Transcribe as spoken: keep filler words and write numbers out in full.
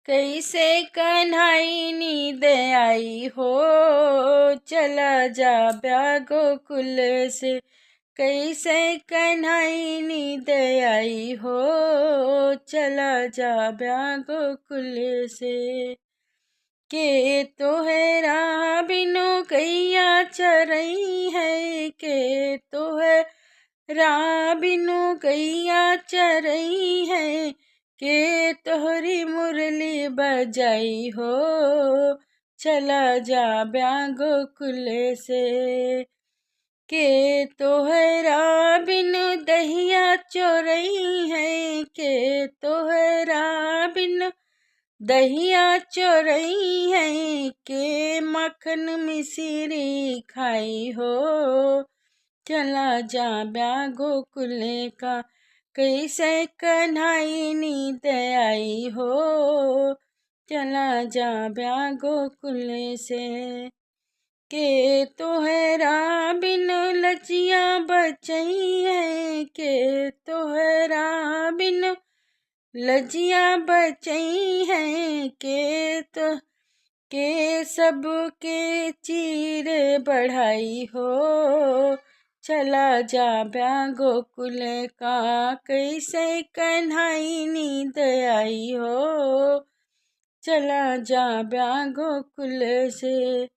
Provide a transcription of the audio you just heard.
कैसे कन्हई नींद आई हो, चला जा ब्या गोकुल से। कैसे कन्हई नींद आई हो, चला जा ब्या गोकुल से। के तोहरा बिनु गैया चरई है, के तोहरा बिनु गैया चरई है, के तोहरी मुरली बजाई हो, चला जा ब्या गोकुल से। के तोहरा बिनु दहिया चोरई है, के तोहरा बिनु दहिया चोरई है, के मक्खन मिसिरी खाई हो, चला जा ब्या गोकुल का। कैसे कन्हई नींद आई हो, चला जा ब्या गोकुल से। के तोहरा बिनु लजिया बचई है, के तोहरा बिनु लजिया बचई है, के तो के सबके चीर बढ़ाई हो, चला जा ब्या गोकुल का। कैसे कन्हई नींद आई हो, चला जा ब्या गोकुल से।